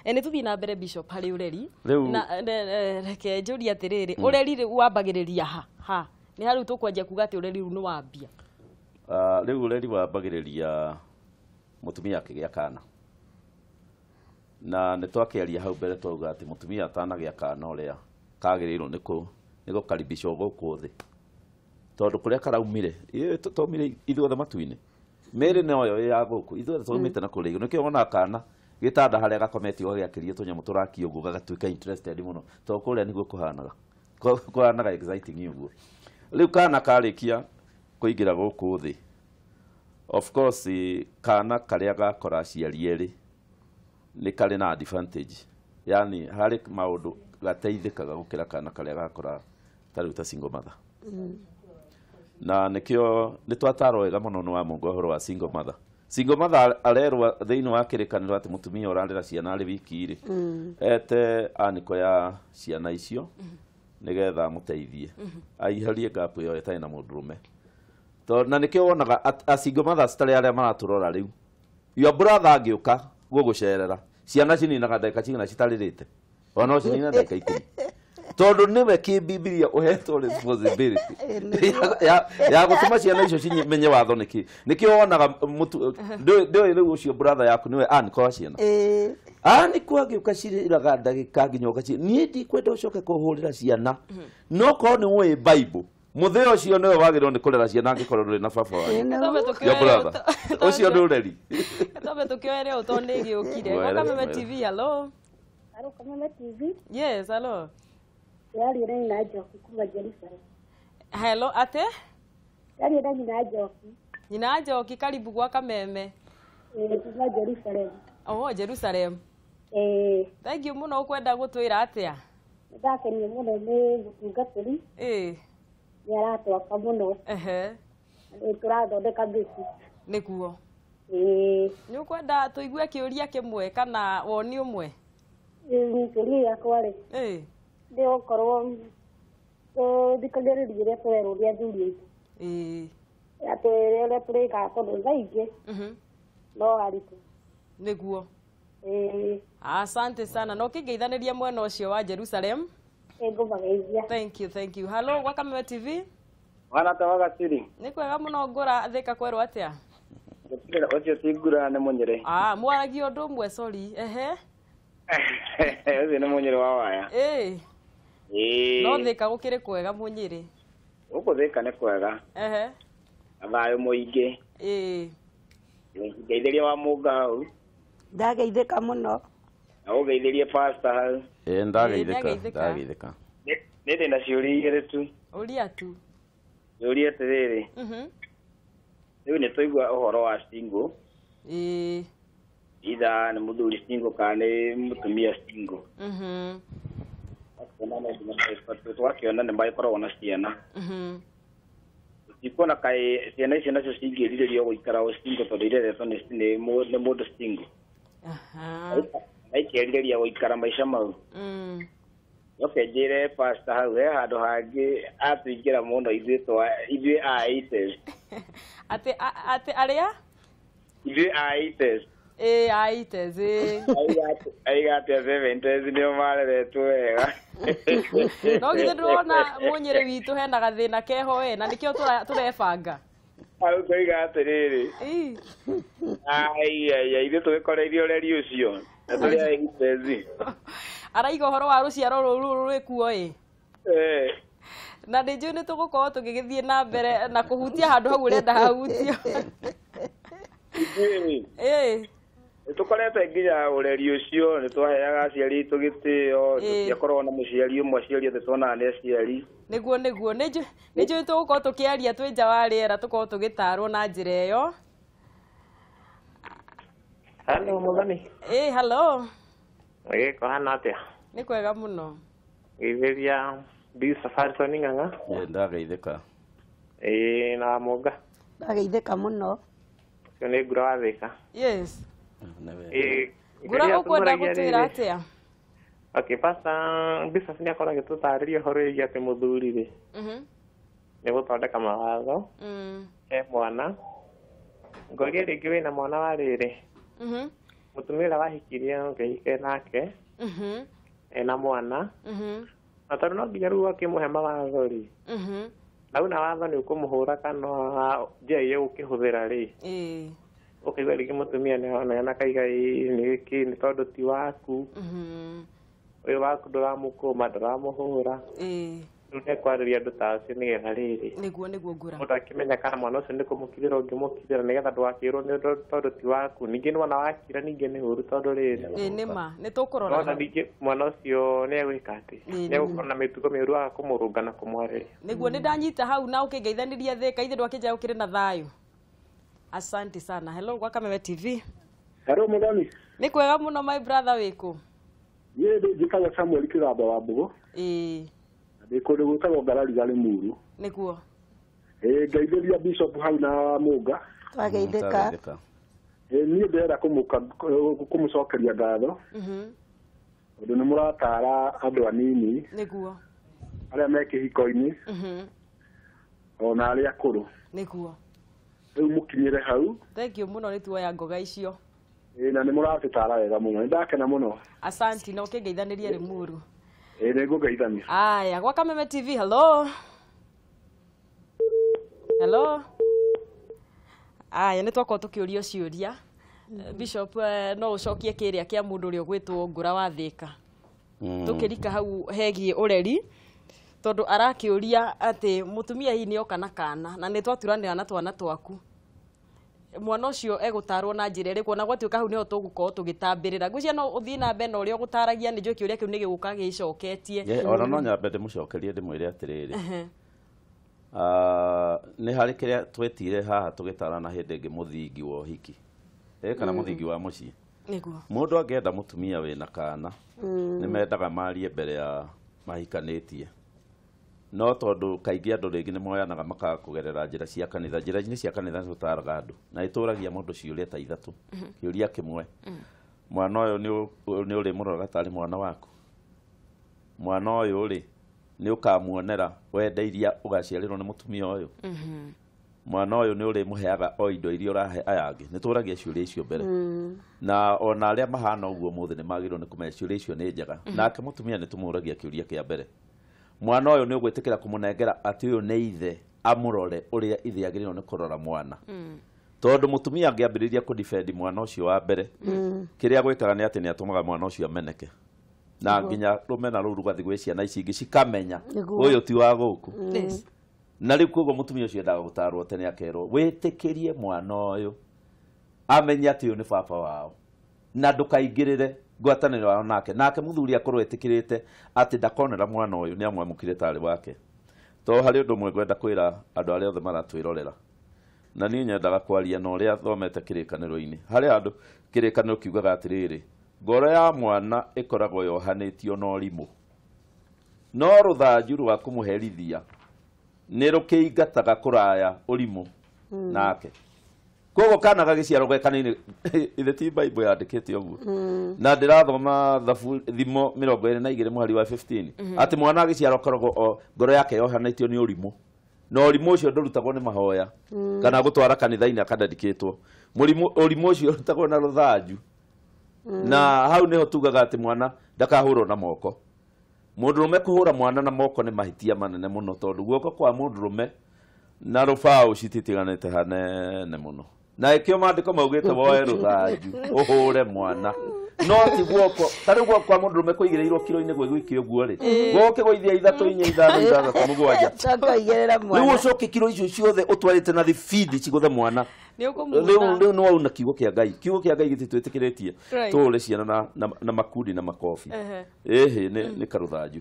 Nĩ tũthiĩ na mbere, Bishop, harĩ ũreri. Na reke njũrie atĩrĩrĩ, ũreri rĩu wambagĩrĩria ha ha nĩ harĩu tũkwanjia kuga atĩ ũreri rĩu nĩ wambia? Rĩu ũreri wambagĩrĩria mũtumia akĩgĩa kana, na nĩ twakĩaria hau mbere twauga atĩ mũtumia atanagĩa kana, ũrĩa kagĩrĩirwo nĩ gũkaribicwo gũkũ thĩ, tondũ kũrĩa karaumire, twaumire ithuothe matu-inĩ, mĩĩrĩ noyo ĩ ya gũkũ, ithuothe twaumĩte na kũrĩa igũrũ. Nĩkĩo wona kana gĩtanda harĩa gakometio gagĩakĩrio tũnyamũ tũrakio ũguo gagatuĩka interested mũno, tondũ kũrĩa nĩguo kũhanaga, kũhanaga exciting ũguo. Rĩu kana karĩkia kũingĩra gũkũ thĩ, of course kana karĩa gakora aciari erĩ nĩ karĩ na advantage, yani harĩ maũndũ gateithĩkaga gũkĩra kana karĩa gakora ta rĩu ta single mother. Na nĩkĩo nĩ twatarwo wega mũno nĩ wa Mungu ũhoro wa single mother. Single mother arerwo thĩinĩ wa kĩrĩkanĩro atĩ mũtumia ũrarera ciana arĩ wiki rĩ, ete anĩko ya ciana icio nĩgetha amũteithie aiharie gap ĩyo ĩtarĩ na mũndũrũme. Tondũ na nĩkĩo wonaga a single mothers tarĩ arĩa maratũrora rĩu, your brother angĩũka gũgũcerera, ciana cininaga ndagĩka cigana citarĩrĩte? Ona no cinina ndagĩka 10, tondũ nĩwe kĩbibilia ũhetwo responsibility ya gũtũma ciana icio cimenye watho. Nĩkĩ nĩkĩo wonaga ndũĩ rĩu ũcio brother yaku nĩwe anĩko wa ciana? Ĩĩ. Anĩko angĩũka cirĩraga ndagĩka nginya ũgaci niĩ ndikwenda ũcoke kũhũrĩra ciana, no korwo nĩ ũĩ Bible, mũthĩ ũcio nĩwe wagĩrĩirwo nĩ kũrera ciana angĩkorwo ndũrĩ na baba wanyu. Twambe Your tũkĩoere brother ũcio nĩ ũreri. Twambe tũkĩoere ũ tondũ nĩ gĩũkire. Mwere, Gwa Kameme mwere. TV, hello. Hello, Kameme TV. Yes, hello. Yaria na nyina Njoki kuma Jerusalem. Hello, ate? Yaria na nyina Njoki. Nyina Njoki, karibu gwa Kameme. Eh, kuma Jerusalem. Oh, Jerusalem. Eh. Thank you mũno. Ũkwenda gũtwĩra atĩa? Ndakenio mũno nĩ mũtungatĩri. Nĩ aratwaka mũno. Nĩ tũrathondeka mĩciĩ. Nĩguo. Ĩĩ. Nĩ ũkwenda tũigue kĩũria kĩmwe kana woni ũmwe? Kĩũria gĩakwa rĩ, nĩ gũkorwo tũthikagĩrĩria ũrĩa tũrerwo nĩ athuri aitũ. Atĩ ũrĩa tũrĩkaga, tondũ thaa ingĩ no aritũ. Nĩguo. Ĩĩ. Asante sana, na ũkĩngeithanĩria mwena ũcio wa Jerusalem. Nĩngũmageithia. Thank you, thank you. Hello, gwa Kameme TV. Mwana ta wagaciri. Nĩ kwega mũno. Ngũra thĩka kwerwo atĩa? Ũcio ti ngura, nĩ mũnyĩrĩ. Ah, mwaragia ũndũ ũmwe, sorry. Ehe. Ũcio nĩ mũnyĩrĩ wa waya. Ĩĩ. Ĩĩ. No thĩka gũkĩrĩ kwega, mũnyĩrĩ? Gũkũ thĩka nĩ kwega. Na thayũ mũingĩ. Ngeithĩria wa mũnga hau. Ndageithĩka mũno. Na ũgeithĩrie pastor hau. Ĩĩ, ndageithĩka. Nĩageithĩka. Ndageithĩka. Nĩ ndĩ na ciũria igĩrĩ tu. Ũria tu. Ciũria atĩrĩrĩ, rĩu nĩ twaigua ũhoro wa single, either nĩ mũthuri single kana nĩ mũtumia single. Twakĩona nĩ magĩkoragwo na ciana. Tikuona kaĩ ciana icio nacio cingĩrirĩrio gũikara o single tondũ ireretwo nĩ mũndũ single, na ikerirĩria gũikara maica mau. Oke njĩre pastor hau he handũ hangĩ atũingĩra mũno ithuĩ twa ithuĩ a eighties. Atĩ atĩ arĩa? Ithuĩ a eighties. Ĩĩ, a eighties, ĩĩ. Aiga atĩ a seventies nĩo mareretwo wega. No githĩ ndũrona mũnyĩrĩ witũ hena gathĩna keho we, na nĩkĩo tũrebanga. Hau ngoiga atĩrĩrĩ, aiaia, ithuĩ tũgĩkoreirie ũreri ũcio na tũrĩ a eighties. Araiga ũhoro wa rũciaro rũrũ rwĩkuo ĩ. Eh. Na nĩ njũĩ nĩ tũgũkorwo tũgĩgĩthiĩ na mbere na kũhutia handũ hau ũrenda hahutio. Ithuĩ nĩ tũkorete nginya ũreri ũcio, nĩ twaheaga aciari aitũ gĩtĩo, tũtiakoragwo na mũciari ũmwe, aciari othe tuonaga nĩ aciari. Nĩguo nĩ njũĩ tũgũkorwo tũkĩaria twĩ nja wa rĩera, tũkorwo tũgĩtarwo na njĩra ĩyo. Hello, Mũthoni. Ĩĩ, hello. Ĩĩ, kũhana atĩa? Nĩ kwega mũno. Geithĩria Bishop Harrison Ng'ang'a. Ĩĩ, ndageithĩka. Ĩĩ, na Mũnga. Ndageithĩka mũno. Ũcio nĩ Ngura wa Thĩka. Yes. Ĩĩ. Ngura, Ngeria ũkwenda tũmũragia gũtwĩra rĩrĩ. atĩa? Okay, Pastor Bishop nĩ akorwo agĩtũtarĩria ũhoro wĩgiĩ atĩ mũthuri rĩ, nĩ gũthondeka mawatho he mwana. Ngoria rĩngĩ wĩna mwana wa rĩrĩ. Mũtumia ũrĩa wahikirie ũngĩhike nake. Ena mwana. Na tondũ no nginya rĩu akĩmũhe mawatho rĩ. Na una watho nĩ ũkũmũhũra kana njĩra iria ũgũkĩhũthĩra rĩ. Ũkaigua rĩngĩ mũtumia nĩ akaiga nĩ gĩkĩ nĩ tondũ ti waku. Ũyũ waku ndũramũkũma ndũramũhũra. Rĩu nĩ kwarĩria andũ ta acio nĩgetha rĩrĩ. Nĩguo ngũra. Mũndũ akĩmenya kana mwana ũcio nĩ kũmũkirĩra ũngĩmũkirĩra nĩgetha ndũgakĩrwo nĩ ũndũ tondũ ti waku. Ningĩ nĩ wona wakira ningĩ nĩ ũru tondũ rĩrĩ. Nĩ ma nĩ tũkũrora. Wona ningĩ mwana ũcio nĩ egwĩka atĩ. Nĩ egũkorwo na mĩtugo mĩũru wa kũmũrũnga na kũmwarĩria. Nĩguo nĩ ndanyita hau na ũkĩngeithanĩria Thĩka ithe ndwakĩnja ũkĩrĩ na thayũ. Asante sana. Hello kwa Kameme TV. Hello Muthoni. Nĩ kwega mũno my brother wĩkũ? Niĩ njĩtagwo Samuel Kĩgamba wa Mbũgũ. Ndĩ kũndũ gwĩtagwo Ngarariga Limuru. Nĩguo. Ngeithĩria Bishop hau na Mũnga. Twageithĩka. Niĩ ndĩrenda kũmũcokeria ngatho. Tondũ nĩ mũratara andũ anini. Nĩguo. Arĩa me kĩhiko-inĩ. Ona arĩa akũrũ. Nĩguo. Rĩu mũkinyĩre hau. Thank you mũno nĩ tuoya ngoga icio. Na nĩ mũratũtara wega mũno. Nĩ ndakena mũno. Asante na ũkĩngeithanĩria Limuru. Nĩ ngũgeithania. Aya, gwa Kameme TV, hello. Hello. Aya, nĩ twakorwo tũkĩũrio ciũria. Bishop no ũcokie kĩrĩa kĩa mũndũ ũrĩa ũgwĩtwo Ngũra wa Thĩka. Tũkĩrika hau hegiĩ ũreri tondũ arakĩũria atĩ mũtumia hihi nĩ oka na kana na nĩ twaturanĩra na twana twaku. Mwana ũcio egũtarwo na njĩra ĩrĩkũ na gwatuĩka hau nĩho tũgũkorwo tũgĩtambĩrĩra. Ngwĩciria no ũthiĩ na mbere na ũrĩa ũgũtaragia nĩ njũĩ kĩũria kĩu nĩ gĩgũka gĩcoketie. Ona no nyambe ndĩmũcokerie ndĩmwĩre atĩrĩrĩ. Nĩ harĩ kĩrĩa twetire haha tũgĩtarana hĩndĩ ĩngĩ mũthingi wa ũhiki. Kana mũthingi wa mũciĩ. Nĩguo. Mũndũ angĩenda mũtumia wĩna kana nĩ mendaga marie mbere ya mahikanĩtie. No tondũ kaingĩ andũ rĩngĩ nĩ moyanaga makaga kũgerera njĩra cia kanitha. Njĩra-inĩ cia kanitha nĩ tũtaraga andũ na ĩtũragia mũndũ ciũria ta ithatũ. Kĩũria kĩmwe, mwana ũyũ nĩ ũrĩmũroraga tarĩ mwana waku? Mwana ũyũ rĩ nĩ ũkamuonera wende iria ũgaciarĩrwo nĩ mũtumia ũyũ? Mwana ũyũ nĩ ũrĩmũheaga o indo iria ũrahe aya angĩ? Nĩ tũragia ciũria icio mbere. Na ona arĩa mahana ũguo ũmũthĩ nĩ magĩrĩirwo nĩ kũmenya ciũria icio nĩ njega. Nake mũtumia nĩ tũmũragia kĩũria kĩa mbere. Mwana ũyũ nĩ ũgwĩtĩkĩra kũmũnengera atĩ ũyũ nĩ ithe amũrore ũrĩa ithe agĩrĩirwo nĩ kũrora mwana. Tondũ mũtumia angĩambĩrĩria kũdefend mwana ũcio wa mbere, kĩrĩa gwĩkaga nĩ atĩ nĩ atũmaga mwana ũcio ameneke. Na nginya rũmena rũu rũgathiĩ gwĩ ciana ici ingĩ cikamenya ũyũ ti wa gũkũ. Na rĩu koguo mũtumia ũcio endaga gũtarwo tene akerwo wĩtĩkĩrie mwana ũyũ amenye atĩ ũyũ nĩ baba wao na ndũkaingĩrĩre ngwatanĩro yao nake. Nake mũthuri akorwo etĩkĩrĩte atĩ ndakonera mwana ũyũ nĩ amwamũkire tarĩ wake. To harĩ ũndũ ũmwe ngwenda kwĩra andũ arĩa othe maratwĩrorera. Na niĩ nyendaga kwaria na ũrĩa thomete kĩrĩkanĩro-inĩ. Harĩ handũ kĩrĩkanĩro kiugaga atĩrĩrĩ, ngoro ya mwana ĩkoragwo yohanĩtio na ũrimũ, no rũthanju rwa kũmũherithia nĩ rũkĩingataga kũraya ũrimũ nake. Koguo kana gagĩciarwo ge kanini, ithe ti Bible yandĩkĩte ũguo. Na ndĩrathoma Thimo 22 mũhari wa 15 atĩ mwana agĩciarwo akoragwo ngoro yake yohanĩtio nĩ ũrimũ. Na ũrimũ ũcio ndũrutagwo nĩ mahoya kana gũtwara kanitha-inĩ akandandĩkĩtwo. Ũrimũ ũcio ũrutagwo na rũthanju. Na hau nĩho tugaga atĩ mwana ndakahũrwo na moko. Mũndũrũme kũhũra mwana na moko nĩ mahĩtia manene mũno tondũ guoko kwa mũndũrũme na rũbaũ cititiganĩte hanene mũno. Na ĩkĩo maandĩko maugĩte woe rũthanju ũhũre mwana. No ti guoko, ta rĩu guoko kwa mũndũrũme kũigĩrĩirwo kiro-inĩ gwĩ gwiki ũguo rĩ, gũke gũithia 3 4 5 6 7. Coka ũigĩrĩre mwana. Rĩu ũcoke kiro icio ciothe ũtwarĩte na thibindi cigũthe mwana. Rĩu nĩ wauna kiugo kĩa Ngai. Kiugo kĩa Ngai gĩtitwĩtĩkĩrĩtie tũhũre ciana na makundi na makobi. Ĩhĩ nĩ karũthanju.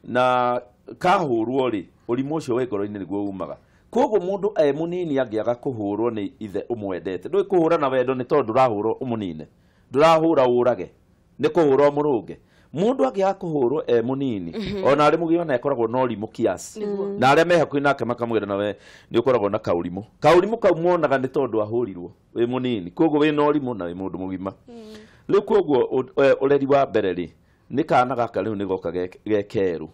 Na kahũrwo rĩ, ũrimũ ũcio wĩ ngoro-inĩ nĩguo umaga. Koguo mũndũ e mũnini angĩaga kũhũrwo nĩ ithe ũmwendete. Ndũĩ kũhũra na wendo nĩ tondũ ndũrahũrwo ũmũnine. Ndũrahũra ũrage, nĩ kũhũra ũmũrũnge. Mũndũ angĩaga kũhũrwo e mũnini, ona arĩ mũgima na akoragwo na ũrimũ kiasi. Na arĩa me hakuhĩ nake makamwĩra nawe nĩ ũkoragwo na kaũrimũ. Kaũrimũ kau muonaga nĩ tondũ ahũrirwo wĩ mũnini. Koguo wĩ na ũrimũ na wĩ mũndũ mũgima. Rĩu koguo ũreri wa mbere rĩ, nĩ kana gaka rĩu nĩ goka ge kerũ.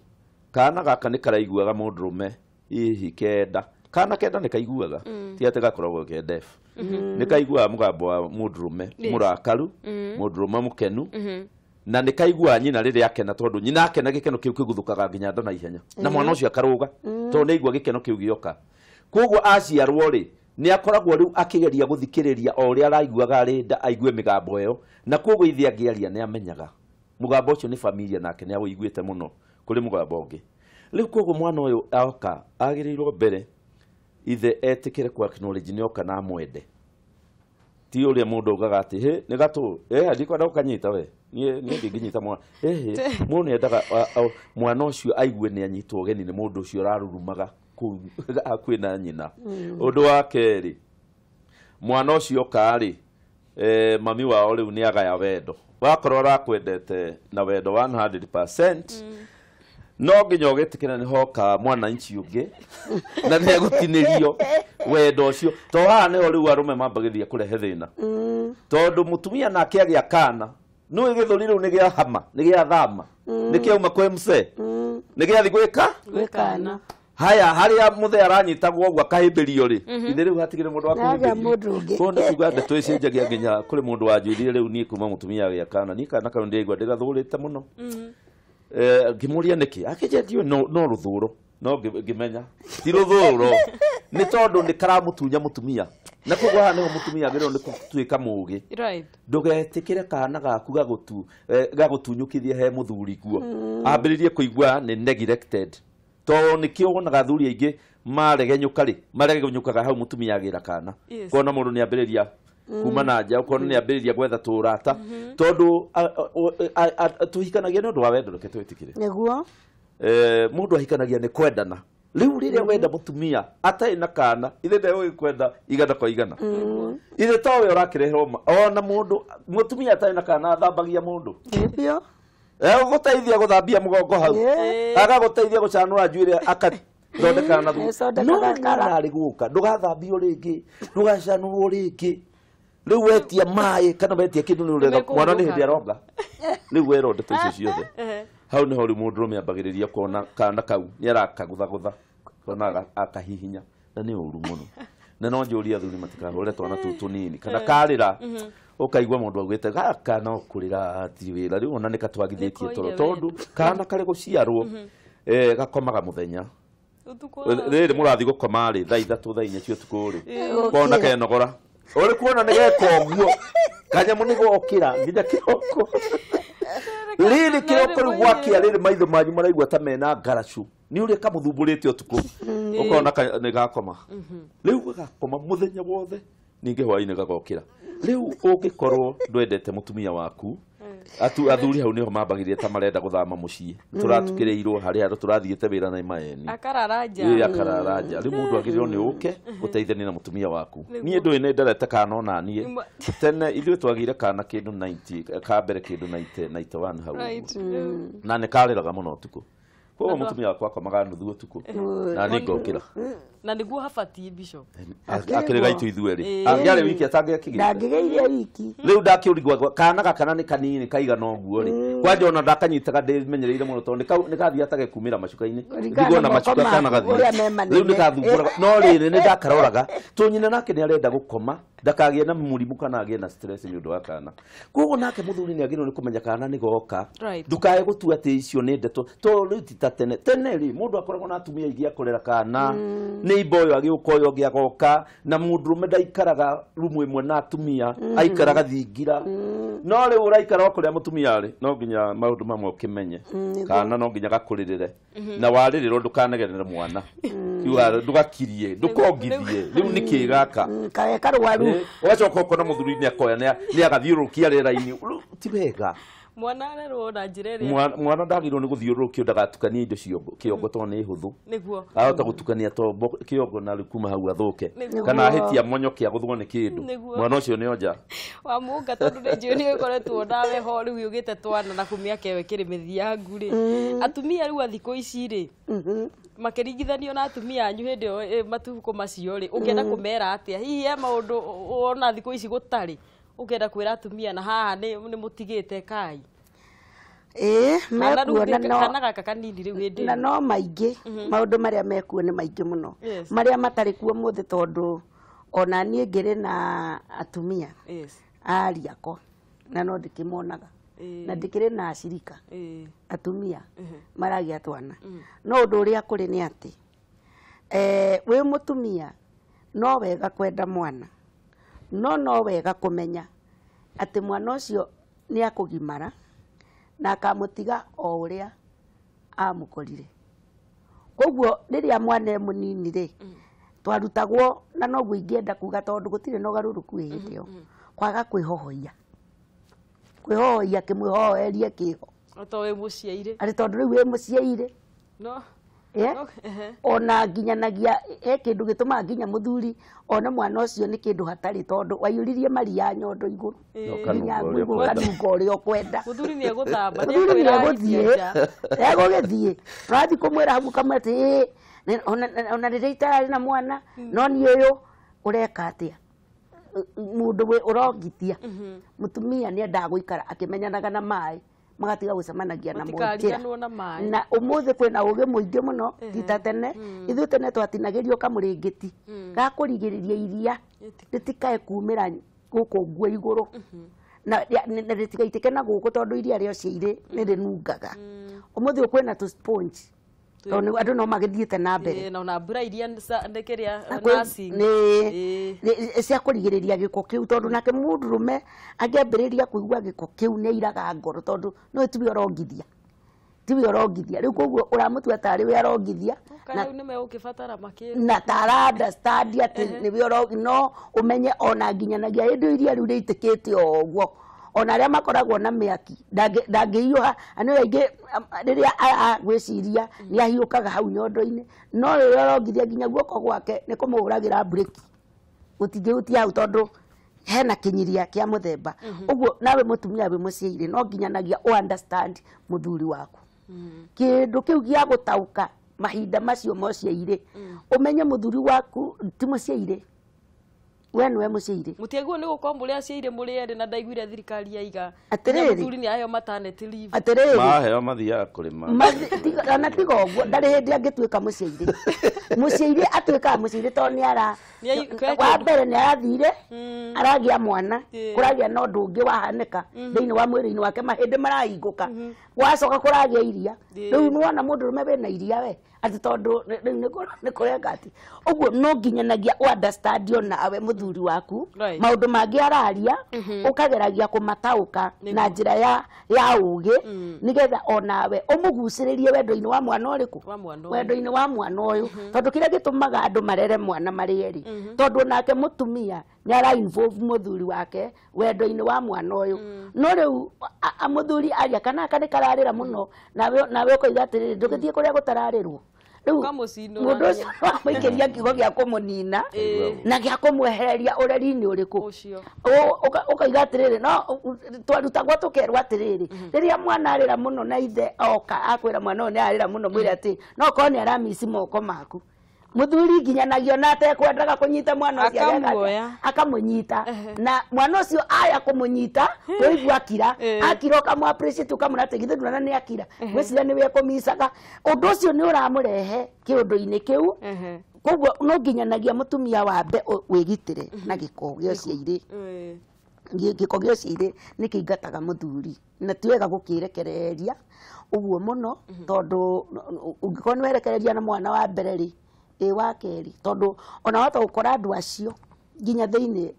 Kana gaka nĩ karaiguaga mũndũrũme hihi kenda Kana kenda nĩ kaiguaga ti atĩ gakoragwo ke deaf. Nĩ kaiguaga mũgambo wa mũndũrũme mũrakaru, mũndũrũme mũkenu, na nĩ kaiguaga nyina rĩrĩa akena tondũ nyina akena gĩkeno kĩu kĩguthũkaga nginya nda na ihenya na mwana ũcio akarũga tondũ nĩ aigua gĩkeno kĩu gĩoka. Koguo aciarwo rĩ nĩ akoragwo rĩu akĩgeria gũthikĩrĩria o ũrĩa araiguaga arĩ nda aigue mĩgambo ĩyo, na koguo ithe angĩaria nĩ amenyaga mũgambo ũcio nĩ familia nake nĩ awũiguĩte mũno kũrĩ mũgambo ũngĩ. Rĩu koguo mwana ũyũ oka agĩrĩirwo mbere ithe etĩkĩre ku acknowledge nĩ oka na amwende. Ti ũrĩa mũndũ augaga atĩ hĩ nĩ gatũ ndikwenda gũkanyita we niĩ ndingĩnyita mwana mũndũ nĩendaga mwana ũcio aigue nĩ anyitwo ũgeni nĩ mũndũ ũcio ũrarurumaga kũu hakuhĩ na nyina. Ũndũ wa kerĩ, mwana ũcio oka rĩ mami wao rĩu nĩ agaya wendo. Wakorwo arakwendete na wendo 100% no nginya ũgĩtĩkĩra nĩ hoka mwananchi ũngĩ na nĩ egũtinĩrio wendo ũcio. To haha nĩho rĩu arũme mambagĩrĩria kũrehe thĩna tondũ mũtumia nake agĩa kana nĩ gĩthũri rĩu nĩ gĩa hama nĩ gĩa thama nĩ kĩauma kwĩ mzee nĩ gĩathi gwĩka kana haya harĩa mũthee aranyitagwo ũguo akahĩmbĩrio rĩ ithe rĩu hatigĩrĩ mũndũ wa kũhĩmbĩrio. Koguo nĩ kuga ndeto ĩcenjagia nginya kũrĩ mũndũ wanjĩrire rĩu niĩ kuma mũtumia agĩa kana niĩ kana kau ndĩraigua ndĩgathũrĩte mũno. Ngĩmũria nĩkĩ akĩnjĩra ndiũĩ no rũthũro no ngĩmenya ti rũthũro nĩ tondũ nĩ karamũtunya mũtumia na koguo haha nĩho mũtumia agĩrĩirwo nĩ gũtuĩka mũũgĩ. Ndũgetĩkĩre kana gaku gagũtunyũkithie he mũthuri guo ambĩrĩrie kũigua nĩ neglected tondũ nĩkĩo wonaga athuri aingĩ maregenyũka rĩ maregenyũkaga hau mũtumia agĩra kana kona mũndũ nĩ ambĩrĩria kuma na nja ukona nĩ ambĩrĩria gwetha tũrata tondũ tũhikanagia nĩ ũndũ wa wendo reke twĩtĩkĩre nĩguo mũndũ ahikanagia nĩ kwendana. Rĩu rĩrĩa wenda mũtumia atarĩ na kana ithe ndegũgĩkwenda kwenda igana kwa igana ithe towe ũrakĩreherwo ona mũndũ mũtumia atarĩ na kana athambagia mũndũ egũgũteithia gũthambia mũgongo hau agagũteithia gũcanũra njuĩrĩ akathondekana na thumu no mwana arĩ gũka ndũgathambio rĩngĩ ndũgacanũrwo rĩngĩ. Rĩu wetia maĩ kana wetia kĩndũ nĩ ũretha mwana nĩ hĩndĩ aronga rĩu werwo ndeto icio ciothe hau nĩho rĩu mũndũrũme ambagĩrĩria kuona kana kau nĩ arakagũthagũtha kona akahihinya na nĩ ũru mũno. Na no njũrie athuri matikahũre twana tũu tũnini kana karĩra ũkaigua mũndũ augĩte gaka no kũrĩra ti wĩra rĩu ona nĩ katwagithĩtie toro tondũ kana karĩ gũciarwo gakomaga mũthenya rĩrĩ mũrathiĩ gũkoma rĩ thaa 3 thaa 4 cia ũtukũ rĩ kona kenogora ũrĩ kuona nĩ geka ũguo kanyamũ nĩ gokĩra nginya kĩroko rĩrĩ kĩroko rĩu gwakĩa rĩrĩ maitho manyu maraigua ta mena ngaracu nĩ ũrĩa kamũthumbũrĩte ũtukũ ũkona nĩ gakoma rĩu gakoma mũthenya wothe ningĩ hwaĩ-inĩ gagokĩra. Rĩu ũngĩkorwo ndwendete mũtumia waku athuri hau nĩho mambagĩrĩria ta marenda gũthama mũciĩ tũratukĩrĩirwo harĩa andũ tũrathiĩte wĩra na maeni akarara nja akarara nja. Rĩu mũndũ agĩrĩirwo nĩ ũke ũteithanie na mũtumia waku. Niĩ ndũĩ nĩ nderete kana ona niĩ tene ithuĩ twagĩire kana kĩndũ 90 ka mbere kĩndũ 91 hau na nĩ karĩraga mũno ũtukũ koguo mũtumia wakwa akomaga nuthu ũtukũ na nĩ ngokĩra na nĩguo habatiĩ Bishop akĩrĩ gaitũ ithuerĩ angĩarĩ wiki atangĩakĩgĩire ndangĩgĩire wiki rĩu ndakĩũrigwo kana gaka nĩ kanini kaigana ũguo rĩ kwanja ona ndakanyitaga ndĩmenyereire mũno tondũ nĩ kathiaga ta gekumĩra macuka-inĩ ndigwo na macuka kana gathiĩ rĩu nĩ kathumbũraga no rĩrĩ nĩ ndakaroraga tondũ nyina nake nĩ arenda gũkoma ndakagĩe na mũrimũ kana agĩe na stress nĩ ũndũ wa kana. Koguo nake mũthuri nĩ agĩrĩirwo nĩ kũmenya kana nĩ goka ndukae gũtua atĩ icio nĩ ndeto tondũ rĩu ti ta tene tene rĩ mũndũ akoragwo na atumia aingĩ akũrera kana nĩ imba ũyũ agĩũka ũyũ ũngĩ agoka na mũndũrũme ndaikaraga rumu ĩmwe na atumia aikaraga thingira no rĩu ũraikara o kũrĩa mũtumia arĩ no nginya maũndũ mamwe ũkĩmenye kana no nginya gakũrĩrĩre na warĩrĩrwo ndũkanegenere mwana ndũgakirie ndũkongithie rĩu nĩ kĩ gaka kae karwaru ũgacoka ũkona mũthuri nĩ akoya nĩ agathiũrũrũkia rĩera-inĩ ti wega mwana arerwo na njĩra ĩrĩa mwana ndagĩrĩirwo nĩ gũthiũrũrũkio ndagatukanie indo kĩongo tondũ nĩ hũthũ nĩguo ahota gũtukania tombo kĩongo na rĩu kuma hau athũke kana ahĩtia monyoke agũthwo nĩ kĩndũ mwana ũcio nĩ onja wa mũnga tondũ nĩ njũĩ nĩ ũkoretwo nawe ho rĩu ũgĩte twana na kũmĩaka ĩyo ĩkĩrĩ mĩthiangu rĩ atumia rĩu a thikũ ici rĩ makĩringithanio na atumia anyu hĩndĩ ĩyo matukũ macio rĩ ũngĩenda kũmera atĩa hihi he maũndũ wona thikũ ici gũtarĩ ũngĩenda kwĩra atumia na haha nĩ mũtigĩte kai Mekuo kana gaka kanini rĩu hĩndĩ na no maingĩ maũndũ marĩa mekuo nĩ maingĩ mũno marĩa matarĩ kuo mũthĩ tondũ ona niĩ ngĩrĩ na atumia ari akwa na no ndĩkĩmonaga na ndĩkĩrĩ na acirika atumia maragĩa twana no ũndũ ũrĩa kũrĩ nĩ atĩ wĩ mũtumia no wega kwenda mwana no wega kũmenya atĩ mwana ũcio nĩ akũgimara na akamũtiga o ũrĩa amũkorire. Koguo rĩrĩa mwana e mũnini rĩ twarutagwo na noguo ingĩenda kuga tondũ gũtirĩ na ũgarũrũku hĩndĩ ĩyo kwaga kwĩhohoia kwĩhohoia kĩmwĩhohoerie kĩho to wĩ mũciaire arĩ tondũ rĩu wĩ mũciaire no ona nginyanagia he kĩndũ gĩtũmaga nginya mũthuri one mwana ũcio nĩ kĩndũ hatarĩ tondũ waiyũririe maria nyondo igũrũ nginya ũkanunga ũrĩa ũkwenda mũthuri nĩ egũthamba mũthuri nĩ egũthiĩ egũgĩthiĩ ũrathiĩ kũmwĩra hau ũkamwĩra atĩ ona rĩrĩa itararĩ na mwana no niĩ ũyũ ũreka atĩa mũndũ ũrongitia mũtumia nĩ endaga gũikara akĩmenyanaga na maĩ magatiga gũcemanagia na mũnjĩra na ũmũthĩ kwĩna ũgĩ mũingĩ mũno ti ta tene ithuĩ tene twatinagĩrio kamũrĩngĩti gakũrigĩrĩria iria rĩtikae kumĩra gũkũ nguo igũrũ na rĩtigaitĩke na gũkũ tondũ iria rĩociairĩ nĩ rĩnungaga ũmũthĩ kwĩna tũ sponge tondũ andũ no magĩthiĩte na mbere na mbura iria nĩ kĩrĩa nĩ cia kũrigĩrĩria gĩko kĩu tondũ nake mũndũrũme angĩambĩrĩria kũigua gĩko kĩu nĩ airaga ngoro tondũ no tiwe ũrongithia rĩu koguo ũramũtua tarĩ we arongithia na rĩu nĩmegũkĩbatara makĩria na tara understand atĩ nĩwe no ũmenye ona nginyanagia hĩndĩ iria rĩu rĩitĩkĩte o ũguo ona arĩa makoragwo na mĩaki ndangĩhiũha nĩ aingĩ rĩrĩa agwĩciria nĩ ahiũkaga hau nyondo-inĩ no rĩrĩa ũrongithia nginya guoko gwake nĩ kũmũhũragĩra mburĩki gũtingĩhutia hau tondũ hena kĩnyiria kĩa mũthemba ũguo nawe mũtumia wĩ mũciaire no nginyanagia ũ understand mũthuri waku kĩndũ kĩu gĩa gũtaũka mahinda macio mociaire ũmenye mũthuri waku ti mũciaire we nĩwe mũciaire mũtiaguo nĩ gũkorwo mũrĩ aciaire mũrĩ erĩ na ndaiguire thirikari yaiga atĩrĩrĩ mũthuri nĩ aheo maternity leave atĩrĩrĩ maheo mathiaga kũrĩma ona tiga ũguo ndarĩ hĩndĩ angĩtuĩka mũciaire mũciaire atuĩkaga mũciaire tondũ nĩ ara wa mbere nĩ arathire aragĩa mwana kũragĩa na ũndũ ũngĩ wahanĩka thĩinĩ wa mwĩrĩ-inĩ wake mahĩndĩ marahingũka wacoka kũragĩa iria rĩu nĩwona mũndũrũme wĩna iria we atĩ tondũ rĩu nĩ kũreka atĩ ũguo no nginyanagia ũ understand onawe mũthuri waku maũndũ mangĩ araria ũkageragia kũmataũka na njĩra ya ũgĩ nĩgetha onawe ũmũgucĩrĩrie wendo-inĩ wa mwana ũrĩkũ wendo-inĩ wa mwana ũyũ tondũ kĩrĩa gĩtũmaga andũ marere mwana marĩ erĩ tondũ nake mũtumia nĩ ara involve mũthuri wake wendo-inĩ wa mwana ũyũ no rĩu mũthuri aria kana aka nĩ kararĩra mũno nawe ũkoiga atĩrĩrĩ ndũgĩthiĩ kũrĩa gũtararĩrwo rĩu mũndũ ũcio wamũikĩria kiugo gĩa kũmũnina na gĩa kũmwehereria ũreri-inĩ ũrĩkũ ũkauga atĩrĩrĩ no twarutagwo tũkerwo atĩrĩrĩ rĩrĩa mwana arĩra mũno na ithe oka akwĩra mwana ũyũ nĩ arĩra mũno mwĩre atĩ no korwo nĩ aramici moko maku mũthuri nginyanagia ona atekwendaga kũnyita mwana ũcio akamũnyita na mwana ũcio aya kũmũnyita ũigua akira akira ũkamũ appreciate ũkamwĩra atĩ githĩ ndũrona nĩ akira ngwĩciria nĩwe ekũmicaga ũndũ ũcio nĩ ũramũrehe kĩũndũ-inĩ kĩu koguo no nginyanagia mũtumia wambe wĩgitĩre na gĩko gĩa ũciairĩ gĩko gĩa ũciairĩ nĩ kĩingataga mũthuri na ti wega gũkĩrekereria ũguo mũno tondũ ũngĩkorwo nĩ werekereria na mwana wa mbere rĩ ĩ wa kerĩ tondũ ona wahota gũkora andũ acio nginya thĩinĩ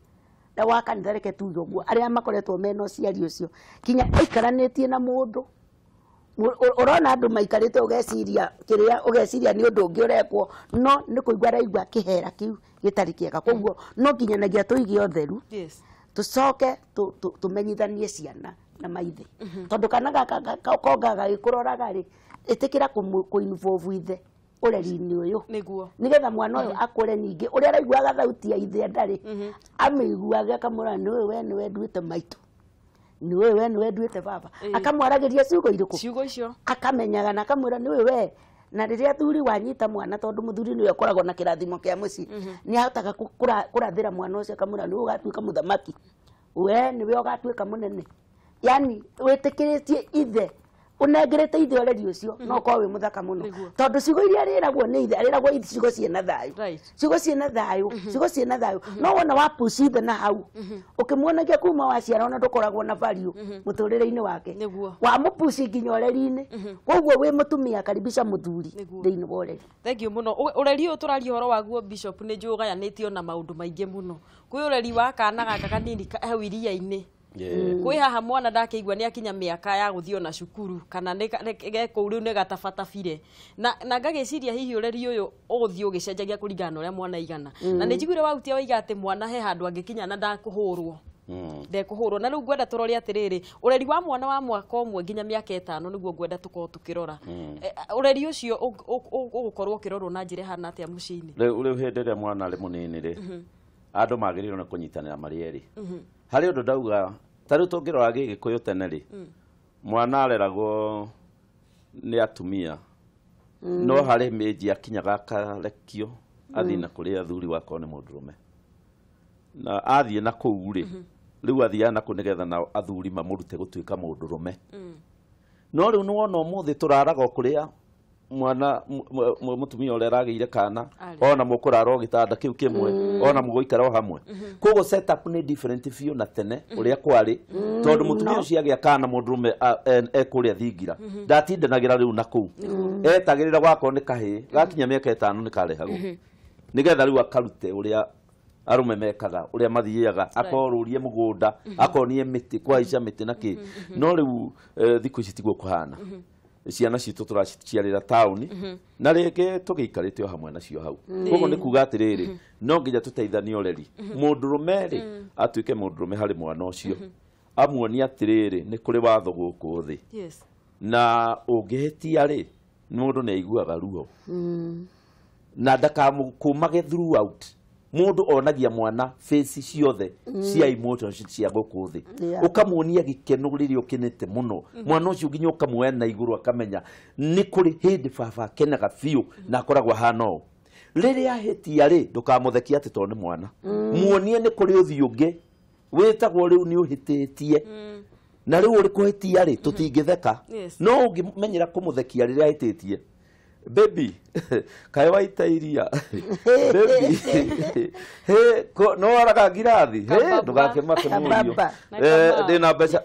wa kanitha reke tuge ũguo arĩa makoretwo mena ũciari ũcio nginya aikaranĩtie na mũndũ ũrona andũ maikarĩte ũgeciria kĩrĩa ũgeciria nĩ ũndũ ũngĩ ũrekwo no nĩ kũigua araigua kĩhera kĩu gĩtarĩ kĩega koguo no nginyanagia tũige ũtheru tũcoke tũmenyithanie ciana na maithe tondũ kana gaka kongaga gagĩkũroraga rĩ ĩtĩkĩra kũ involve ithe ũreri-inĩ ũyũ nĩgetha mwana ũyũ akũre ningĩ ũrĩa araiguaga thauti ya ithe ndarĩ amĩiguage akamwĩra nĩũĩ we nĩwe nduĩte maitũ nĩũĩ we nĩwe nduĩte baba akamwaragĩria ciugo irĩkũ ciugo icio akamenyaga na akamwĩra nĩũĩ we na rĩrĩa thuri wanyita mwana tondũ mũthuri nĩwe ũkoragwo na kĩrathimo kĩa mũciĩ nĩ ahotaga kũrathĩra mwana ũcio akamwĩra nĩwe ũgatuĩka mũthamaki we nĩwe ũgatuĩka mũnene yani wĩtĩkĩrĩtie ithe Unengerete ithe ũreri ũcio no ũkorwo wĩ mũthaka mũno tondũ ciugo iria arĩragwo nĩ ithe arĩragwo ciugo ciĩna thayũ ciugo ciĩna thayũ ciugo ciĩna thayũ no wona wa push ithe na hau ũkĩmuonagia kuma waciara ona ndũkoragwo na value mũtũrĩre-inĩ wake wamũpush nginya ũreri-inĩ koguo wĩ mũtumia karibisha mũthuri thĩinĩ wa ũreri. Thank you mũno. Ũreri ũyũ tũraria ũhoro waguo Bishop nĩ njũĩ ũgayanĩtio na maũndũ maingĩ mũno. Kwĩ ũreri wa kana gaka kanini hau iria-inĩ. Kwĩ haha mwana ndakĩigua nĩ akinya mĩaka ya gũthiĩ ona cukuru kana gekũu rĩu nĩ gatabatabire na ngagĩciria hihi ũreri ũyũ ũgũthiĩ ũgĩcenjagia kũringana na ũrĩa mwana aigana. Na nĩ njiguire wahutia waiga atĩ mwana he handũ angĩkinya na ndakũhũrwo ndekũhũrwo. Na rĩu ngwenda tũrore atĩrĩrĩ ũreri wa mwana wa mwaka ũmwe nginya mĩaka 5 nĩguo ngwenda tũkorwo tũkĩrora. Ũreri ũcio ũgũkorwo ũkĩrorwo na njĩra ĩhana atĩa mũciĩ-inĩ? Rĩu hĩndĩ ĩrĩa mwana arĩ mũnini rĩ andũ magĩrĩirwo nĩ kũnyitanĩra marĩ erĩ. Harĩ ũndũ ndauga ta rĩu tũngĩrora Gĩgĩkũyũ tene rĩ mwana areragwo nĩ atumia no harĩ mĩnji akinyaga akarekio athiĩ na kũrĩ athuri wakorwo nĩ mũndũrũme na athiĩ na kũu rĩ rĩu athiaga na kũu nĩgetha nao athuri mamũrute gũtuĩka mũndũrũme. No rĩu nĩwona ũmũthĩ tũraraga o kũrĩa mwana mũtumia ũrĩa aragĩire kana ona mũkũrara o gĩtanda kĩu kĩmwe ona mũgũikara o hamwe. Koguo setup nĩ different biũ na tene ũrĩa kwarĩ tondũ mũtumia ũcio agĩa kana mũndũrũme ekũrĩa thingira ndatindanagĩra rĩu na kũu etagĩrĩra gwakorwo nĩ kahĩĩ gakinya mĩaka 5 nĩ karehagwo nĩgetha rĩu akarute ũrĩa arũme mekaga ũrĩa mathiaga akorũrie mũgũnda akonie mĩtĩ kũhaica mĩtĩ na kĩ. No rĩu thikũ ici tiguo kũhana. Ciana citũ tũraciarĩra taũni na rĩngĩ tũgĩikarĩte o hamwe nacio hau. Koguo nĩ kuga atĩrĩrĩ no nginya tũteithanie ũreri. Mũndũrũme rĩ atuĩke mũndũrũme harĩ mwana ũcio amuonie atĩrĩrĩ nĩ kũrĩ watho gũkũ thĩ na ũngĩhĩtia rĩ mũndũ nĩ aiguaga ruo na ndakamũkũmage throughout. Mũndũ onagia mwana face ciothe cia emotions cia gũkũ thĩ ũkamuonia gĩkeno rĩrĩa ũkenete mũno mwana ũcio nginya ũkamuoya na igũrũ akamenya nĩ kũrĩ hĩndĩ baba akenaga biũ na akoragwo ahana ũũ. Rĩrĩa ahĩtia rĩ ndũkamũthekie atĩ tondũ nĩ mwana muonie nĩ kũrĩ ũthiũ ũngĩ wĩtagwo rĩu nĩ ũhĩtĩtie na rĩu ũrĩ kũhĩtia rĩ tũtingĩtheka no ũngĩmenyera kũmũthekia rĩrĩa ahĩtĩtie. Baby, kaĩ waita iria baby, he no waraga ngirathi he ndũgakĩmake mũriũ ndĩna mbeca.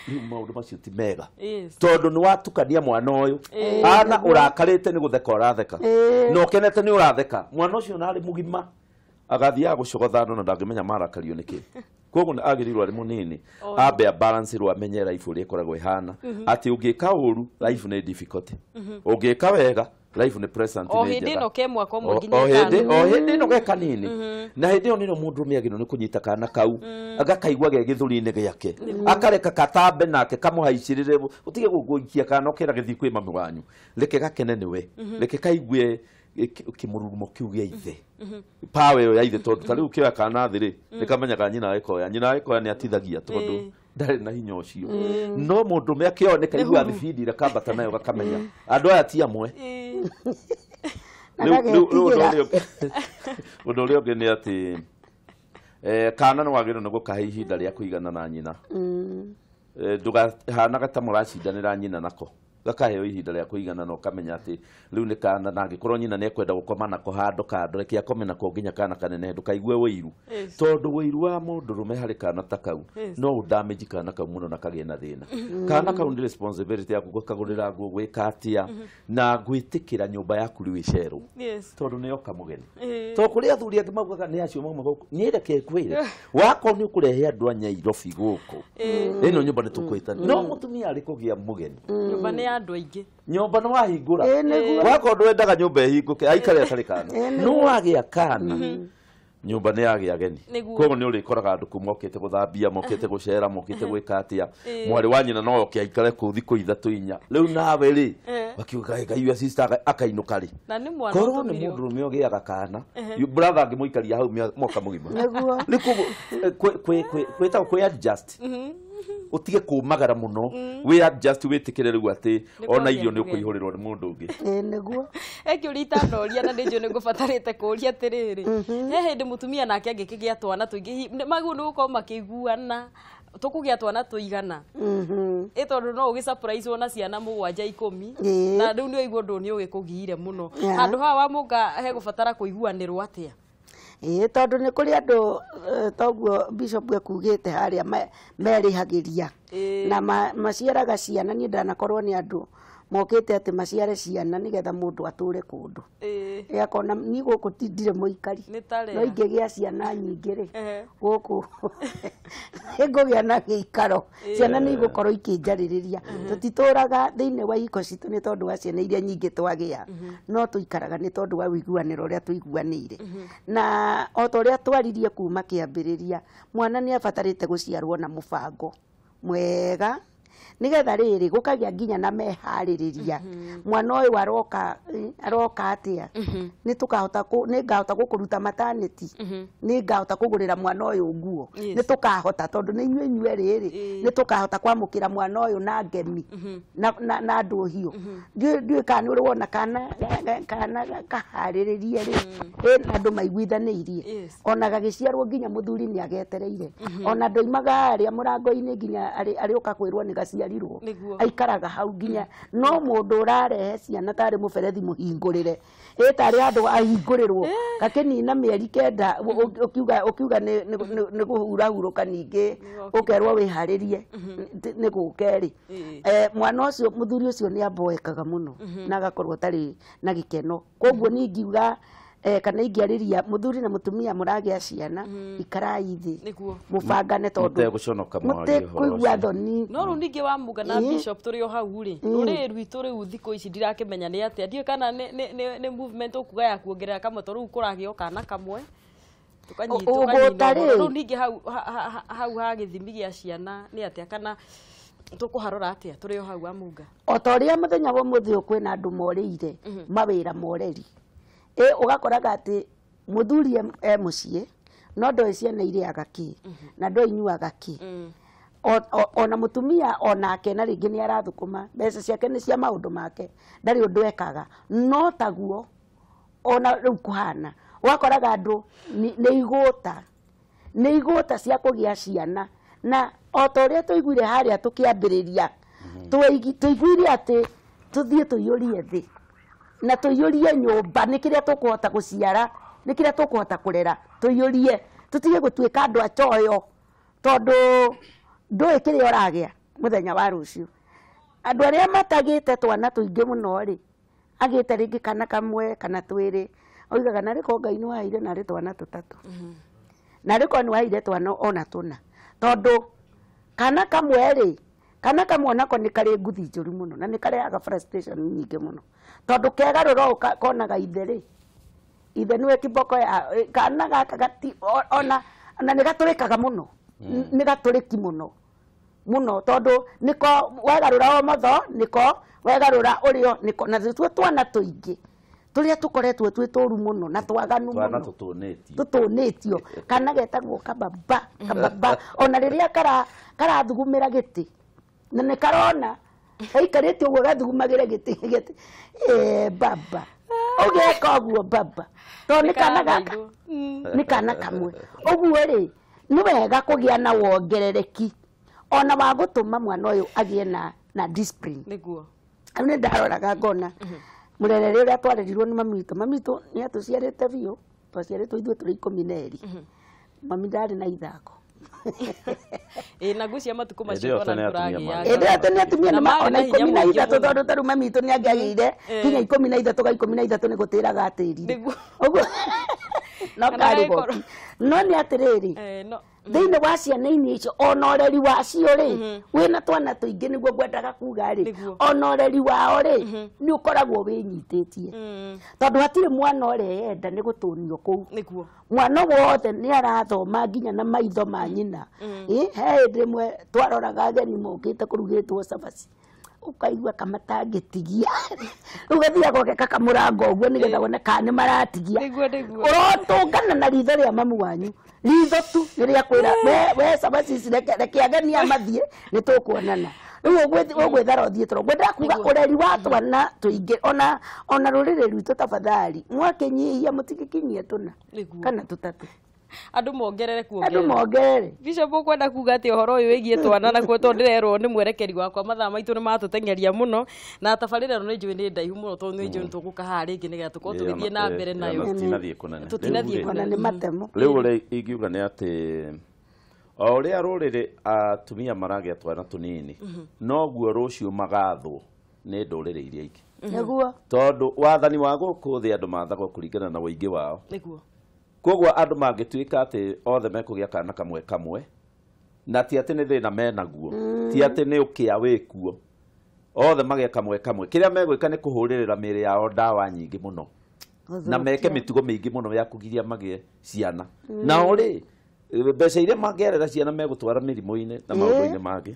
Rĩu maũndũ macio ti mega tondũ nĩ watukania mwana ũyũ ana ũrakarĩte nĩ gũtheka ũratheka na ũkenete nĩ ũratheka mwana ũcio na arĩ mũgima agathiaga gũcogotha andũ na ndangĩmenya marakario nĩkĩ. Koguo nĩ agĩrĩirwo arĩ mũnini ambe a balance rwo amenye life ũrĩa ĩkoragwo ĩhana atĩ ũngĩka ũru life nĩ difficult ũngĩka wega life nĩ present nĩ njega. O hĩndĩ ĩno ke mwaka ũmwe nginya ĩtano o hĩndĩ ĩno ge kanini na hĩndĩ ĩyo nĩrĩo mũndũrũme agĩrĩirwo nĩ kũnyita kana kau agakaigua ge gĩthũri-inĩ gĩake akareka katambe nake kamũhaicĩrĩre ũtige gũgũikia kana ũkera gĩthiĩ kwĩ mami wanyu reke gakene nĩwe reke kaigue kĩmũrurumo kĩu gĩa ithe power ĩyo ya ithe tondũ ta rĩu kĩoya kana thĩ rĩ nĩkamenyaga nyina agĩkoya nyina agĩkoya nĩ atithagia tondũ ndarĩ na hinya ũcio no mũndũrũme akĩoya nĩ kaigua thibindi ĩrĩa nayo gakamenya andũ aya ti amwe. Rĩu ũndũ ũrĩa ũngĩ nĩ atĩ kana nĩ wagĩrĩirwo nĩ gũkahe ihinda rĩa kũigana na nyina ndũgahanaga ta mũracindanĩra nyina nako gakaheo ihinda rĩa kũigana na ũkamenya atĩ rĩu nĩ kana na angĩkorwo nyina nĩ ekwenda gũkoma nako handũ kando reke akome nako nginya kana kanene ndũkaigue ũiru tondũ ũiru wa mũndũrũme harĩ kana ta kau no ũdamage kana kau mũno na kagĩe na thĩna. Kana kau nĩ responsibility yaku gũkagũrĩra nguo gwĩka atĩa na gwĩtĩkĩra nyũmba yaku rĩu ĩcerwo tondũ nĩ yoka mũgeni tondũ kũrĩ athuri angĩ maugaga nĩ acio mauma gũkũ niĩ reke ngwĩre wakorwo nĩ ũkũrehe andũ a Nyairobi gũkũ ĩno nyũmba nĩ tũkwĩtana no mũtumia arĩ kũgĩa mũgeni nyũmba nĩ andũ aingĩ nyũmba nĩ wahingũra wakorwo ndwendaga nyũmba ĩhingũke aikare atarĩ kana no wagĩa kana nyũmba nĩ yagĩa ageni koguo nĩ ũrĩkoraga andũ kuu mokĩte gũthambia mokĩte gũcera mokĩte gwĩka atĩa mwarĩ wa nyina no oke aikare kũu thikũ 3 4 rĩu nawe rĩ wakiuga ngai sister akainũka rĩ korwo nĩ mũndũrũme ũgĩaga kana brother angĩmũikaria hau mwaka mũgima rĩu koguo kwĩtagwo kwĩ adjust utige kumagara muno we adjust witikire riu ati ona irio ni ukuihurirwo ni mundu ungi. Niguo ekiuria itanoria na ninjũ nĩ ngũbatarĩte kũria atĩrĩrĩ he hĩndĩ mũtumia nake angĩkĩgĩa twana tũingĩ maguo nĩ gũkorwo makĩiguana Tũkũgĩa twana tũigana. Ĩ tondũ no ũgĩ surprise na ciana 7 10 na rĩu nĩ ũigua ũndũ nĩ ũgĩkũgiire mũno. Handũ haha wa mũnga hegũbatara kũiguanĩrwo atĩa? Ĩĩ tondũ nĩ kũrĩ andũ toguo Bishop ekugĩte harĩa merĩhagĩria na maciaraga ciana. Niĩ ndanakorwo nĩ andũ mokĩte atĩ maciare ciana nĩgetha mũndũ atũre kũndũ. Akona niĩ gũkũ ndirĩ mũikari no ingĩgĩa ciana nyingĩ rĩ gũkũ nĩngũgĩa na gĩikaro, ciana nĩ igũkorwo ikĩnjarĩrĩria. Tũtitũraga thĩinĩ wa ihiko citũ nĩ tondũ wa ciana iria nyingĩ twagĩa, no tũikaraga nĩ tondũ wa ũiguanĩro ũrĩa tũiguanĩire. Na o ta ũrĩa twaririe kuma kĩambĩrĩria, mwana nĩ abatarĩte gũciarwo na mũbango mwega nigetha rĩrĩ gũkagĩa nginya na meharĩrĩria. Mwana ũyũ aroka aroka atĩa, nĩ tũkahota nĩ ngahota gũkũruta maternity, nĩ ngahota kũgũrĩra mwana ũyũ nguo, nĩ tũkahota tondũ nĩ inyuĩ inyuĩ rĩrĩ nĩ tũkahota kwamũkĩra mwana ũyũ na ngemi na ndũhiũ. Ndiũĩ kana nĩ ũrĩ wona kana kaharĩrĩrie rĩ ĩna andũ maiguithanĩirie, ona gagĩciarwo nginya mũthuri nĩ agetereire, ona ndoimaga harĩa mũrango-inĩ nginya arĩũka kwĩrwo nĩ gaciarirwo, aikaraga hau nginya. No mũndũ ũrarehe ciana tarĩ mũberethi mũhingũrĩre, ĩ tarĩ handũ ahingũrĩrwo gakĩnina mĩeri 9 ũkiuga nĩ kũhurahurũka, ningĩ ũkerwo wĩharĩrie nĩ gũke rĩ, mwana ũcio mũthuri ũcio nĩ amboekaga mũno na agakorwo atarĩ na gĩkeno. Koguo niĩ ingiuga kana ingĩarĩria mũthuri na mũtumia mũragĩa ciana, ikarai thĩ mũbangane tondũ mũtekũigua thoni. No rĩu ningĩ wa Mũnga na Bishop tũrĩ o hau rĩ, rũrĩrĩ rwitũ rĩu thikũ ici ndirakĩmenya nĩ atĩa, ndiũĩ kana nĩ movement ũkuga ya kuongerera kamwe tondũ rĩu kũragĩo kana kamwe tũkanyita. Rĩu ningĩ hau ha gĩthimi gĩa ciana nĩ atĩa, kana tũkũharora atĩa tũrĩ o hau wa Mũnga? O ta ũrĩa mũthenya wa ũmũthĩ ũyũ kwĩna andũ morĩire mawĩra moreri, ũgakoraga atĩ mũthuri e mũciĩ no ndoĩ ciana irĩaga kĩ na ndoĩ inyuaga kĩ, ona mũtumia onake na rĩngĩ nĩ arathũkũma, mbeca ciake nĩ cia maũndũ make, ndarĩ ũndũ ekaga, no taguo ona rĩu kũhana. Ũgakoraga andũ nĩ igũta cia kũgĩa ciana, na o ta ũrĩa tũiguire harĩa tũkĩambĩrĩria, tũiguire atĩ tũthiĩ tũiyũrie thĩ na tũiyũrie nyũmba, nĩ kĩrĩa tũkũhota gũciara, nĩ kĩrĩa tũkũhota kũrera, tũiyũrie, tũtige gũtuĩka andũ acoyo tondũ ndũĩ kĩrĩa ũragĩa mũthenya wa rũciũ. Andũ arĩa matagĩte twana tũingĩ mũno rĩ, agĩte rĩngĩ kana kamwe kana twĩrĩ, oigaga narĩ ko Ngai nĩ waheire narĩ twana tũtatũ, narĩ ko nĩ waheire twana ona tũna, tondũ kana kamwe rĩ, kana kamwe nako nĩ karĩ nguthi njũru mũno na nĩ karehaga frustration nyingĩ mũno, tondũ kegarũra konaga ithe rĩ, ithe nĩwe kiboko ya kana gaka gati ona na nĩ gatũrĩkaga mũno, nĩ gatũrĩki mũno mũno, tondũ nĩko wegarũra ũmotho nĩko wegarũra ũrĩo nĩko, na tuo twana tũingĩ tũrĩa tũkoretwo twĩ tũru mũno na twaganu mũno, tũtũnĩtio, kana getagwo kababa kababa, ona rĩrĩa karathugumĩra gĩtĩ na nĩ karona gaikarĩte ũguo gathugumagĩra gĩtĩ gĩtĩ, baba ũgeka ũguo baba, tondũ nĩ kana gaka nĩ kana kamwe. Ũguo rĩ nĩ wega kũgĩa na wongerereki ona wa gũtũma mwana ũyũ agĩe na discipline. Nĩguo rĩu nĩ ndaroraga ngona mũrerere ũrĩa twarerirwo nĩ mami witũ, mami witũ nĩ atũciarĩte biũ, twaciarĩtwo ithuĩ tũrĩ 12, mami ndarĩ na ithako. Ĩ na ngwĩciria matukũ macio ona kũragĩa ĩndĩ atĩ nĩ atumia nĩ ona 13, tondũ tarĩu mami witũ nĩ angĩagĩire nginya 13 ga 13 nĩ gũtĩraga atĩrire ũguo no karĩ goki. No nĩ atĩrĩrĩ, thĩinĩ wa ciana-inĩ icio ona ũreri wacio rĩ, wĩna twana tũingĩ nĩguo ngwendaga kuga rĩ, ona ũreri wao rĩ nĩ ũkoragwo wĩnyitĩtie, tondũ hatirĩ mwana ũreyenda nĩ gũtũnio kũu. Mwana wothe nĩ arathoma nginya na maitho ma nyina. He hĩndĩ ĩmwe twaroraga ageni mokĩte kũrugĩtwo cabaci, ũkaigua kamatangĩtigia, rĩu gathiaga ũgeka kamũrango ũguo nĩgetha wone kana nĩ maratigia. Ũrotũngana na ritho rĩa mamu wanyu, ritho tu nĩ rĩa kwĩra we cabaci ici reke ageni aya mathiĩ nĩ tũkuonana. Rĩu ũgwĩthara ũthiĩ toro. Ngwendaga kuga ũreri wa twana tũingĩ ona rũrĩrĩ rwitũ tafadhali mwakĩnyihia mũtigĩkinyie tũna kana tũtatũ. Andũ mongerere kuongerera. Andũ mongerere. Bishop ũkwenda kuga atĩ ũhoro ũyũ wĩgiĩ twana nakuo tondũ ndĩrerwo nĩ mwerekeri wakwa mathaa maitũ nĩ matũteng'eria mũno na tabarĩra ĩno nĩ njũĩ nĩ ndaihu mũno tondũ nĩ njũĩ nĩ tũgũka haha rĩngĩ nĩgetha tũkorwo tũgĩthiĩ na mbere nayo. Tũtinathiĩ kũnene. Tũtinathiĩ kũnene. Nĩ matemo. Rĩu ũrĩa ingiuga nĩ atĩ o ũrĩa rũrĩrĩ atumia maragĩa twana tũnini noguo rũciũ magathwo nĩ ndũrĩrĩ iria ingĩ. Nĩguo. Tondũ wathani wa gũkũ thĩ andũ mathagwo kũringana na ũingĩ wao. Nĩguo. Koguo andũ mangĩtuĩka atĩ othe mekũgĩa kana kamwe kamwe na ti atĩ nĩ thĩna menaguo, ti atĩ nĩ ũkĩa wĩkuo, othe magĩe kamwe kamwe, kĩrĩa megwĩka nĩ kũhũrĩrĩra mĩĩrĩ yao ndawa nyingĩ mũno na meke mĩtugo mĩingĩ mũno ya kũgiria magĩe ciana. Nao rĩ mbeca iria mangĩerera ciana megũtwara mĩrimũ-inĩ na maũndũ-inĩ mangĩ.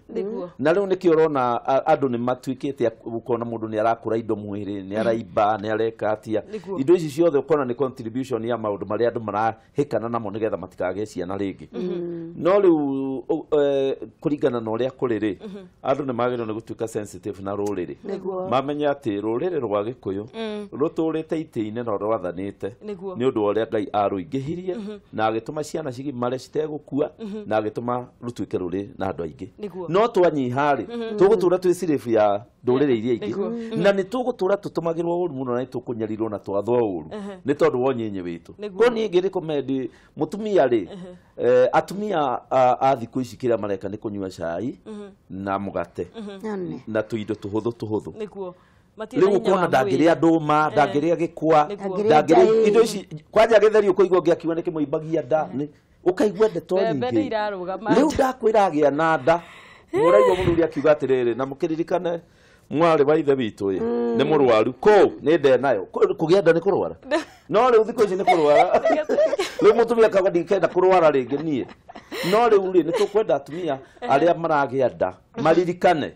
Na rĩu nĩkĩo ũrona andũ nĩ matuĩkĩte ũkona mũndũ nĩ arakũra indo mwĩrĩ, nĩ araimba, nĩ areka atia. Indo ici ciothe ũkona nĩ contribution ya maũndũ marĩa andũ marahĩkana namo nĩgetha matikagĩe ciana rĩngĩ. No rĩu kũringana na ũrĩa kũrĩ rĩ, andũ nĩ magĩrĩirwo nĩ gũtuĩka sensitive na rũrĩrĩ. Mamenye atĩ rũrĩrĩ rwa Gĩkũyũ rũtũrĩte itĩ-inĩ na rwathanĩte nĩ ũndũ wa ũrĩa Ngai arũingĩhirie na agĩtũma ciana cigimare citegũkua na agĩtũma rũtuĩke rũrĩ na andũ aingĩ. No twanyiha rĩ, tũgũtũra twĩ slave ya ndũrĩrĩ iria ingĩ na nĩ tũgũtũra tũtũmagĩrwo ũru mũno na nĩ tũkũnyarirwo na twathwo ũru nĩ tondũ wa ũnyinyi witũ. Ko niĩ ngĩrecommend mũtumia rĩ, atumia a thikũ ici kĩrĩa mareka nĩ kũnyua cai na mũgate na tũindo tũhũthũ tũhũthũ. Rĩu ũkona ndangĩrĩa ndũma, ndangĩrĩa gĩkwa, ndangĩrĩa indo ici kwanja gĩtheri ũkũigua ũngĩakiuga nĩ kĩmũimbagia nda, ũkaigua ndeto nyingĩ. Rĩu ndakwĩra agĩa na nda, mũraigua mũthuri akiuga atĩrĩrĩ, na mũkĩririkane mwarĩ wa ithe witũ ĩ nĩ mũrwaru kũ nĩ nda nayo kũgĩa nda nĩ kũrwara, no rĩu thikũ ici nĩ kũrwara. Rĩu mũtumia akauga ndingĩenda kũrwara rĩngĩ niĩ. No rĩu rĩ nĩ tũkwenda atumia arĩa maragĩa nda maririkane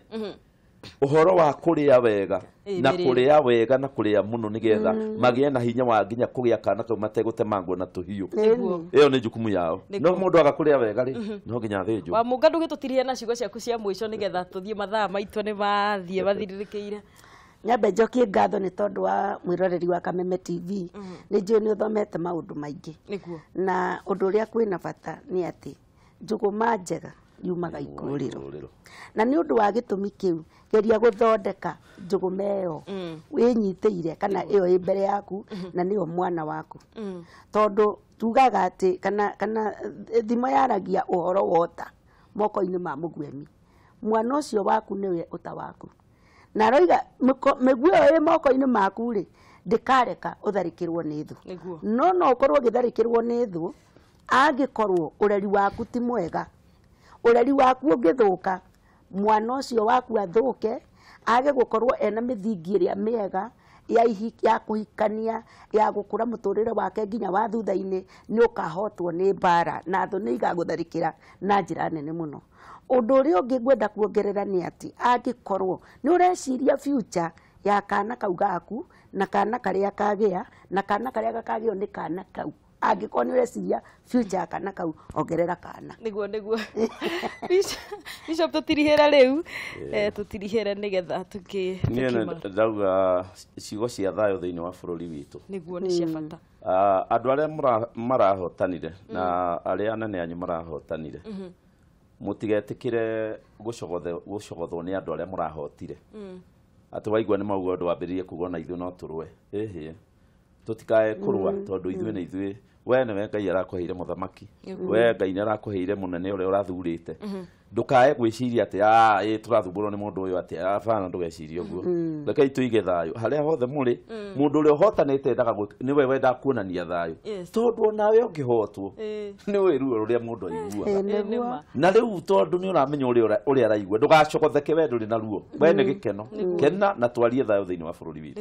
ũhoro wa kũrĩa wega na kũrĩa wega na kũrĩa mũno nĩgetha magĩe na hinya wa nginya kũgĩa kana kau mategũtemangwo na tũhiũ. Ĩyo nĩ jukumu yao. No mũndũ aga kũrĩa wega rĩ, no nginya athĩnjwo. Wa Mũnga ndũgĩtũtirihie na ciugo ciaku cia mũico nĩgetha tũthiĩ mathaa maitũ nĩ mathiĩ mathirĩrĩkĩire. Nyambe njokie ngatho nĩ tondũ wa mwĩroreri wa Kameme TV. Nĩ njũĩ nĩ ũthomete maũndũ maingĩ. Na ũndũ ũrĩa kwĩna bata nĩ atĩ njũgũma njega yumaga ikũrĩro. Na nĩ ũndũ wa gĩtũmi kĩu geria gũthondeka njũgũma ĩyo wĩnyitĩire kana ĩyo ĩ mbere yaku na nĩyo mwana waku. Tondũ tugaga atĩ kana thimo yaragia ũhoro wota moko-inĩ ma mũguĩmi. Mwana ũcio waku nĩwe ũta waku. Na aroiga mĩguĩ ĩyo ĩ moko-inĩ maku rĩ, ndĩkareka ũtharĩkĩrwo nĩ thũ. No no ũkorwo ũgĩtharĩkĩrwo nĩ thũ angĩkorwo ũreri waku ti mwega. Ũreri waku ũngĩthũka, mwana ũcio waku athũke, age gũkorwo ena mĩthingi ĩrĩa mĩega ya kũhikania, ya gũkũra mũtũrĩre wake nginya wa thutha-inĩ, nĩ ũkahotwo nĩ mbara na thũ nĩ igagũtharĩkĩra na njĩra nene mũno. Ũndũ ũrĩa ũngĩ ngwenda kuongerera nĩ atĩ angĩkorwo nĩ ũreciria future ya kana kau gaku na kana karĩa kagĩa na kana karĩa gakagĩo nĩ kana kau, angĩkorwo nĩ ũreciria future kana kau, ongerera kana. Nĩguo nĩguo. Bishop tũtirihĩre rĩu, tũtirihĩre nĩgetha tũkĩ. Niĩ ndauga ciugo cia thayũ thĩinĩ wa bũrũri witũ. Nĩguo nĩ cia bata. Andũ arĩa marahotanire na arĩa anene anyu marahotanire, mũtigetĩkĩre gũcogothwo nĩ andũ arĩa mũrahotire. Atĩ waigua nĩ mauga ũndũ wambĩrĩrie kuga ona ithuĩ no tũrũe. Ĩhĩ. Tũtikae kũrũa tondũ ithuĩ nĩ ithuĩ. We nĩwe Ngai arakũheire mũthamaki, we Ngai nĩ arakũheire mũnene ũrĩa ũrathurĩte. Ndũkae gwĩciria atĩ ĩ tũrathumbũrwo nĩ mũndũ ũyũ atĩ abana, ndũgecirie ũguo. Rekei tũige thayũ harĩa hothe mũrĩ. Mũndũ ũrĩa ũhotanĩte endaga nĩwe wendaga kuonania thayũ, tondũ onawe ũngĩhotwo nĩ ũĩ ruo rũrĩa mũndũ aiguaga. Na rĩu tondũ nĩ ũramenya ũrĩa araigua, ndũgacogotheke we ndũrĩ na ruo, we nĩ gĩkeno. Kena na twarie thayũ thĩinĩ wa bũrũri witũ.